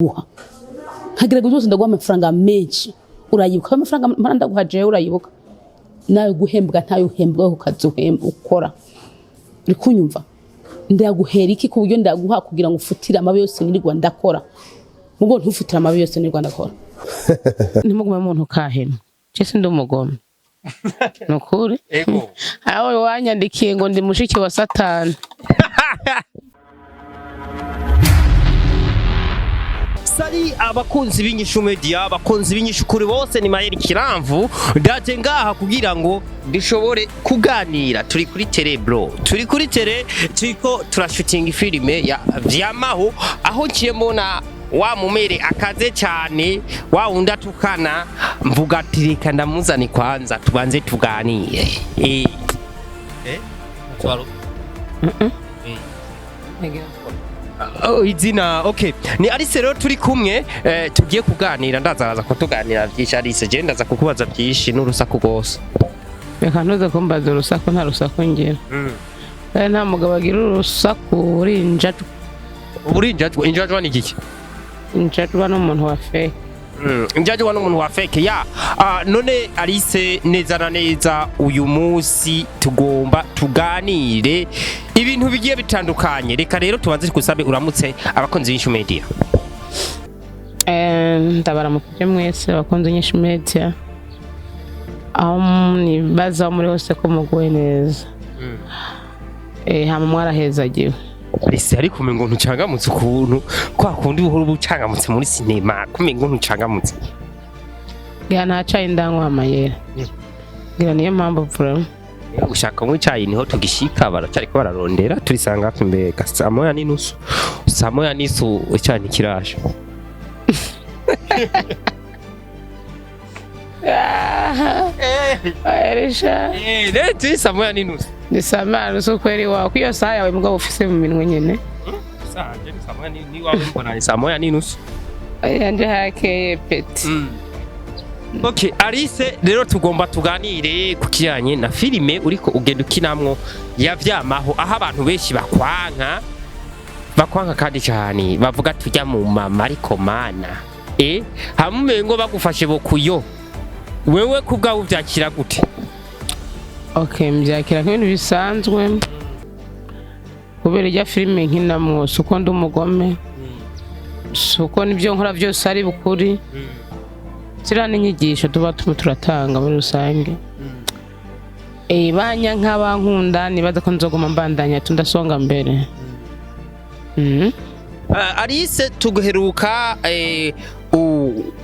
Guha nkagerageza byose, ndaguha amafaranga menshi, urayibuka amafaranga mpora ndaguha jewe? Urayibuka nawe guhembwa ntayo uhembwa ku kazi uhembwa ukora? Uri kunyumva? Ndaguhera iki ku buryo ndaguha kugira ngo ufutire amabi yose nirirwa ndakora? Mugo ntufutire amabi yose nirirwa ndakora. Ntimugume muntu kahema, je sindi umugome, nukuri. Ego. Aho wanyandikiye ngo ndi mushiki wa Satani. Sari abakunzi b'Inyishu Media, abakunzi b'Inyishu kuri bose, ni Mayeri Kiramvu. Ndaje ngaha kugira ngo dushobore kuganira. Turi kuri tele bro, turi kuri tele, turiko turashutinga filime ya Vyamaho, aho nciye mbona wa mumere akaze cyane, wa wundi atukana, mvuga ati reka ndamuzane kwanza tubanze tuganire. Eh. Oh, izina okay ni Alice. Rero turi kumwe, tugiye kuganira, ndazaraza kutuganira byinshi. Alice, je ndaza kukubaza byinshi n'urusaku rwose. Reka ntuze kumbaza urusaku, nta rusaku ngira. Kandi nta mugabo agira urusaku uri injajwa. Uri injajwa? Injajwa ni igiki? Injajwa n'umuntu wa fake. Injajwa n'umuntu wa fake ya. None Alice, neza na neza uyu munsi tugomba tuganire ibintu bigiye bitandukanye. Reka rero tubanze tugusabe uramutse abakunzi b'Inyishu Media. Ndabaramukije mwese abakunzi Inyishu Media, aho nibaza aho muri hose ko muguwe neza. Hama mwarahezagiwe. Alice, ariko umengo ntucangamutse ukuntu kwa kundi uhora uba ucangamutse muri sinema, kumengo ntucangamutse. Ngira nta cayi ndanywa amayera. Ngira niyo mpamvu vura. Ushaka kunywa icayi? Niho tugishika, baracariko bararondera. Turisanga hafi mbega 1:30, 1:30 icayi ntikirasha. Erisha. Rero turi 1:30. Ni saa nusu kweri wawe ko iyo saha yawe mugabo ufise mu minwe nyene? Sanje ni saa moya ni wawe mbona ni 1:30. Yanje hakeye peti. Okay, Alice, rero tugomba tuganire ku kijanye na filime uriko ugenda ukinamwo ya Vyamaho, aho abantu benshi bakwanka, bakwanka kandi cyane, bavuga tujya mu mama, ariko mana hamwe umengo bagufashe bokuyo. Wewe kubwawe uvyakira gute? Okay, mbyakira nk'ibintu bisanzwe kubera ijya filime nkinamwo si uko ndi umugome, si uko n'ibyo nkora byose ari bukuri. Ziriya n'inyigisho tuba turimo turatanga muri rusange. Banya nk'abankunda, nibaza ko nzoguma mbandanya tundasonga mbere. Alice, tuguheruka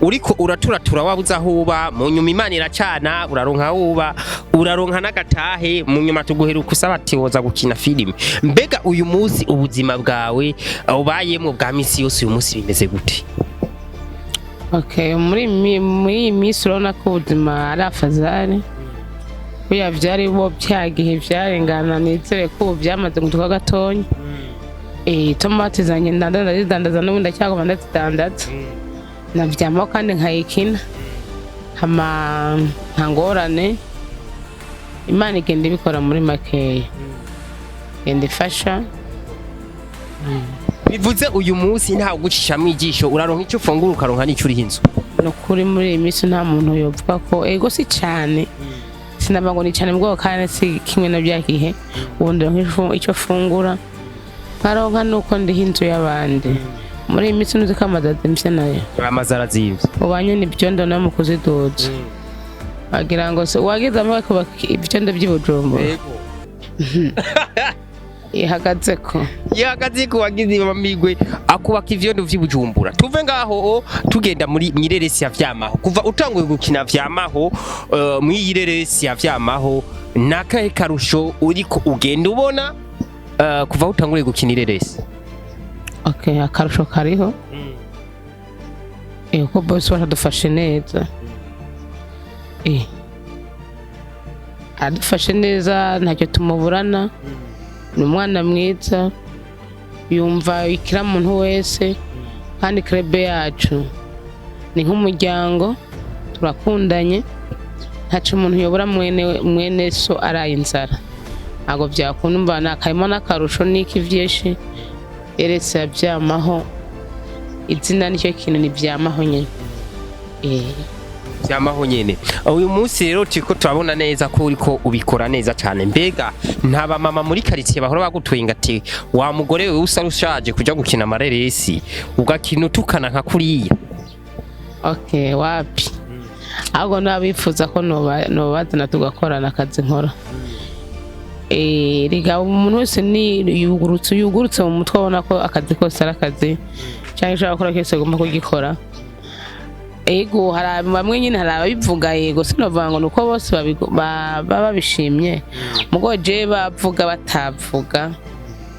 uriko uraturatura, wabuze aho uba, mu nyuma Imana iracana uraronka aho uba, uraronka n'agatahe. Mu nyuma tuguheruka usaba ati woza gukina filime. Mbega uyu munsi ubuzima bwawe ubayemwo bwa misi yose uyu munsi bimeze gute? Okay, muri iyi minsi urabona ko ubuzima ari afazari buriya byari bo bya gihe byarengana. Nizere ko ubu byamaze gutuka gatonya. Itomati zanjye ndandaza, ndazidandaza, n'ubundi ndacyaguma ndazidandaza, navyamaho kandi nkayikina. Hama nta ngorane, Imana igenda ibikora muri makeya, igenda ifasha. Bivuze uyu munsi ntawe ugucishamwo ijisho, uraronka icyo ufungura, ukaronka n'icyo uriha inzu. Ni ukuri muri iyi minsi nta muntu yovuga ko ego si cyane, sinaba ngo ni cyane bwoko, kandi si kimwe na bya gihe. Ubundi ndonka icyo fungura, nkaronka nuko ndiha inzu y'abandi. Muri iyi minsi nuzi ko amazu azimvye nayo. Amazu arazimvye. Ubanye n'ibyondo no mu kuziduza, wagira ngo se wagize amaboko kubaka ibyondo by'i Bujumbura ihagaze ko. Yahagaze ku wagize amamigwe akubaka ivyondo vy'i Bujumbura. Tuve ngaho tugenda muri mwireresi ya Vyamaho. Kuva utanguye gukina Vyamaho, mw'iyireresi ya Vyamaho nakahe karusho uriko ugenda ubona, kuva aho utanguriye gukina ireresi? Okay, akarusho kariho, kuko bose baradufashe neza. Aradufashe neza, ntacyo tumuburana. Ni umwana mwiza, yumva ikira muntu wese, kandi krebe yacu ni nk'umuryango, turakundanye. Ntaco umuntu yobora mwene mwene so araye inzara, ntabwo byakunda. Umva karimo n'akarusho n'iki vyinshi eretse yavyamaho. Izina nicyo kintu, nivyamaho nyene. Vyamaho nyene. Uyu munsi rero turiko turabona neza ko uriko ubikora neza cyane. Mbega nta bamama muri quartier bahora bagutwenga ati: "Wa mugore wewe, usa ushaje kuja gukina amareresi, ugakina utukana nka kuriya"? Okay, wapi, ahubwo n'abifuza ko nobazana tugakorana akazi nkora. Rega umuntu wese ni yugurutse mu mutwe, abona ko akazi kose ari akazi, cyangwa icyo gukora cyose agomba kugikora. Ego, hari bamwe nyine, hari ababivuga, yego, sinovuga ngo nuko bose baba babishimye, mugo je bavuga batavuga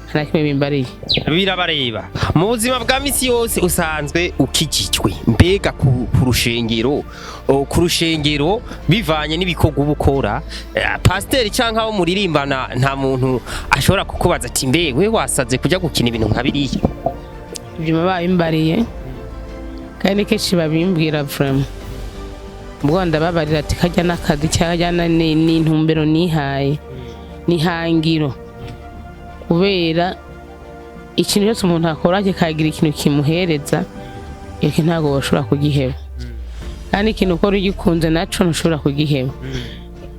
nta na kimwe bimbariye. Birabareba. Mu buzima bwa misi yose usanzwe ukikijwe, mbega ku rushengero, ku rushengero, bivanye n'ibikorwa uba ukora, pasiteri canke abo muririmbana, nta muntu ashobora kukubaza ati: "Mbe we wasaze kuja gukina ibintu nka biriya"? Ibyo baba babimbariye, kandi kenshi babimbwira vraiment. Ubwo ndababarira ati kajya n'akazi, cyangwa ni intumbero nihaye, nihangiro, kubera ikintu cyose umuntu akora kikagira ikintu kimuhereza, iki ntabwo bashobora kugiheba. Kandi ikintu ukora ugikunze naco ntushobora kugiheba.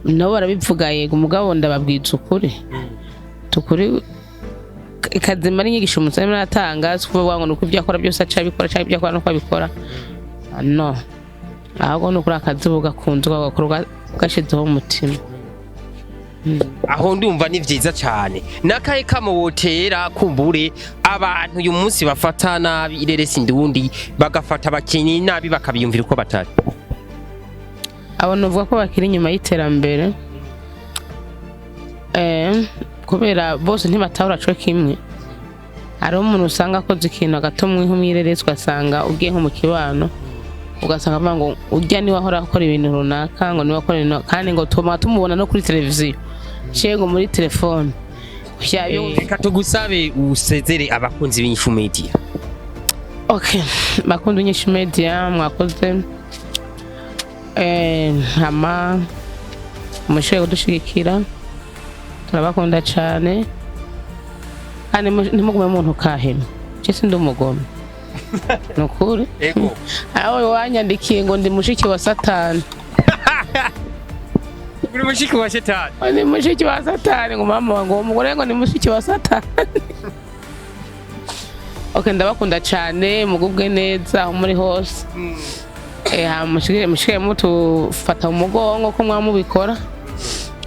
Nabo barabivuga, yego, umugabo ndababwiza ukuri tukuri kazima ari inyigisho umuntu arimo aratanga, si ukuvuga ngo ni uko ibyo akora byose aca abikora, cyangwa ibyo akora nuko abikora, no, ahubwo ni ukuri akazi uba ugakunze, ugakora ugashizeho umutima. Aho ndumva ni vyiza cyane. Nakahe kamo wotera kumbure abantu uyu munsi bafata nabi ireresi ndundi, bagafata abakinyi nabi, bakabiyumvira uko batari? Abo nuvuga ko bakiri inyuma y'iterambere, kubera bose ntibatahura co kimwe. Hariho umuntu usanga akoze ikintu agatomwa nk'umwireresi, ugasanga ugiye nko mu kibano, ugasanga avuga ngo urya niwe ahora akora ibintu runaka, ngo niwe akora ibintu, kandi ngo tuma tumubona no kuri televiziyo cyangwa muri telefone. Reka tugusabe usezere abakunzi b'Inyishu Media. Okay, bakunda Inyishu Media, mwakoze. Hama mushoboye kudushigikira, turabakunda cyane. Kandi ntimugume muntu kahema, je sindi umugome, ni ukuri. Ego. Aho wanyandikiye ngo ndi mushiki wa Satani. Uri mushiki wa shetani? Ngo ndi mushiki wa Satani, ngo mama, ngo uwo mugore ngo ni mushiki wa Satani. Okay, ndabakunda cyane, mugubwe neza aho muri hose. Hama mushigire mutufata mu mugongo ko mwamubikora,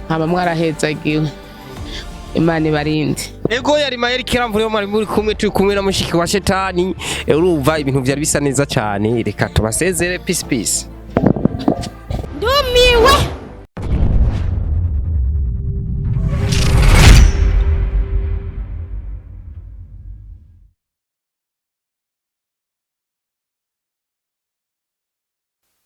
hama mwarahezagiwe, Imana ibarinde. Ego, yari Mayeri Kiramvure mwari muri kumwe, turi kumwe na mushiki wa shetani. Urumva ibintu byari bisa neza cyane. Reka tubasezere. Peace, peace.